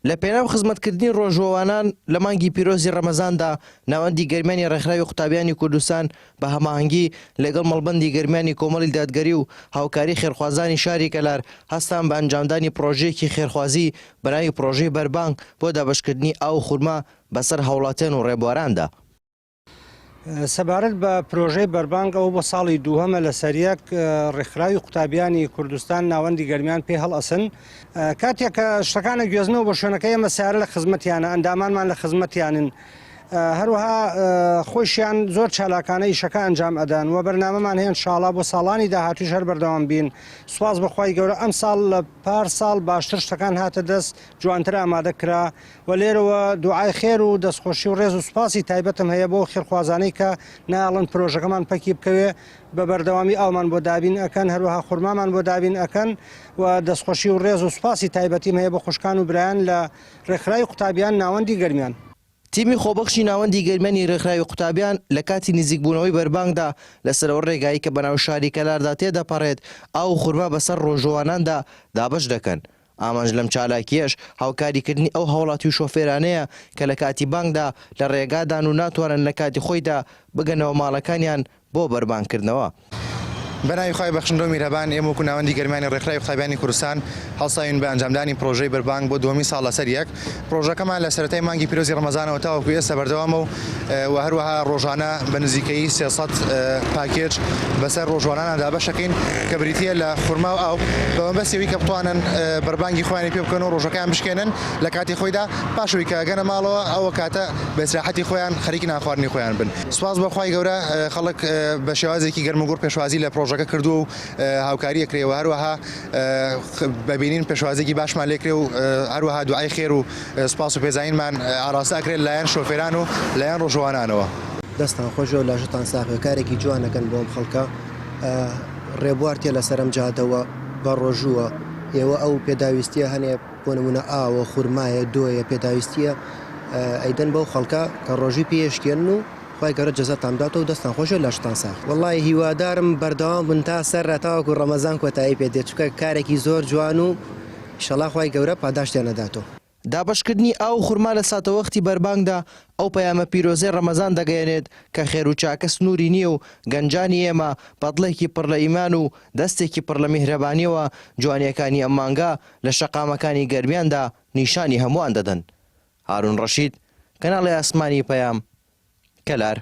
لە پێناو خزمەتکردنی ڕۆژووەوانان لە مانگی پیرۆزی ڕەمەزاندا، ناوەندی گەرمیانی ڕێکخراوی قوتابیانی کوردستان بە هەماهەنگی لەگەڵ مەڵبەندی گەرمیانی کۆمەڵی دادگەری و هاوکاری خێرخوازانی شاری کەلار هەستان بە ئەنجامدانی پڕۆژەیەکی خێرخوازی بەناوی پڕۆژەی بەربانگ بۆ دابەشکردنی ئاو و خورما بەسەر هاوڵاتیان و ڕێبواراندا. سەبارەت بە پرۆژەی بەربانگ ئەوە بۆ ساڵی دووهەمە لەسەر یەک ڕێکخراوی قوتابیانی کوردستان ناوەندی گەرمیان پێ هەڵئەسن کاتێک کە شتەکانە گوێزنەوە بۆ شوێنەکە ئێمە سیارە لە خزمەتیانە ئەندامانمان لە خزمەتیانن هەروەها خۆشیان زۆر چالاکانە ئیشەکە ئەنجام ئەدەن و بەرنامەمان هەیە شاڵا بۆ ساڵانی داهاتوش هەر بەردەوام بین سوپاس بەخوای گەورە ئەم ساڵ لە پار ساڵ باشتر شتەکان هاتە دەست جوانتر ئامادە کرا و لێرەوە دوعای خێر و دەستخۆشی و ڕێز و سوپاسی تایبەتم هەیە بۆ خێرخوازانەی کە نایەڵن پرۆژەکەمان پەکی بکەوێ بە بەردەوامی ئاومان بۆ دابین ئەکەن هەروەها خورمامان بۆ دابین ئەکەن و دەستخۆشی و ڕێز و سوپاسی تایبەتیم هەیە بۆ خوشکان و برایان لە ڕێکخراوی قوتابیان ناوەندی گەرمیان. تیمی خۆبەخشی ناوەندی گەرمیانی رێکخراوی قوتابیان لە کاتی نزیکبوونەوەی بەربانگدا لەسەر ئەو رێگایەی کە بەناو شاری کەلاردا تێدەپەڕێت ئاو و خورما بەسەر رۆژوواناندا دابەش دەکەن. ئامانج لەم چالاکییەش هاوکاریکردنی ئەو هاوڵاتی و شۆفێرانەیە کە لە کاتی بانگدا لە ڕێگادان و ناتوانن لە کاتی خۆیدا بگەنەوە ماڵەکانیان بۆ بەربانگکردنەوە. بەناوی خوای بەخشندە و میرهەبان، ئێمە وەکو ناوەندی گەرمیانی ڕێکخراوی قوتابیانی کوردستان هەڵساوین بە ئەنجامدانی پڕۆژەی بەربانگ بۆ دووەمین ساڵ لەسەر یەک. پڕۆژەکەمان لە سەرەتای مانگی پیرۆزی ڕەمەزانەوە تاوەکو ئێستا بەردەوامە و و هەروەها ڕۆژانە بە نزیکەیی 300 پاکێج بەسەر ڕۆژوانانە دابەشەکەین کە بریتییە لە خورما و ئاو بە مەبەستی ئەوەی کە بتوانن بەربانگی خۆیانی پێ بکەن و ڕۆژەکەیان بشکێنن لە کاتی خۆیدا پاش ئەوەی کە ئەگەنە ماڵەوە ئەوە کاتە بە ئیسراحەتی خۆیان خەریکی نانخواردنی خۆیان بن. سوپاس بۆ خوای گەورە خەڵک بە شێوازێکی گەرموگوڕ پێشوازی لە پڕۆژەکە کردووە و هاوکاری ئەکرێ و هەروەها بەبینین پێشوازێکی باشمان لێکرێ و هەروەها دوعای خێر و سوپاس و پێزانینمان ئاراستە ئەکرێت لایەن شۆفێران و لایەن ڕۆژوانانەوە. دەستان خۆش بێ و لاشەتان ساغ بێ کارێکی جوان ئەکەن بۆ ئەم خەڵکە ڕێبوار تێ لەسەر ئەم جادەوە بە ڕۆژووە ئێوە ئەو پێداویستیە هەنێ بۆ نمونە ئاوە خورمایە دۆیە پێداویستیە ئەیدەن بەو خەڵکە کە ڕۆژوی پێ ئەشکێنن و خوای گەورە جەزاتان بداتەوە و دەستتان خۆش بێت لەشتان ساغ. وەڵای هیوادارم بەردەوام بن تا سەر تاوەکو ڕەمەزان کۆتایی پێ دێت چونکە کارێکی زۆر جوان و ئیشەڵا خوای گەورە پاداشتیان ئەداتەوە. دابەشکردنی ئاو و خورما لە ساتەوەختی بەربانگدا ئەو پەیامە پیرۆزەی ڕەمەزان دەگەیەنێت کە خێر و چاکە سنووری نییە و گەنجانی ئێمە بە دڵێکی پڕ لە ئیمان و دەستێکی پڕ لە میهرەبانییەوە جوانییەکانی ئەم مانگە لە شەقامەکانی گەرمیاندا نیشانی هەمووان دەدەن. هارون ڕەشید، کەناڵی ئاسمانی پەیام، کەلار.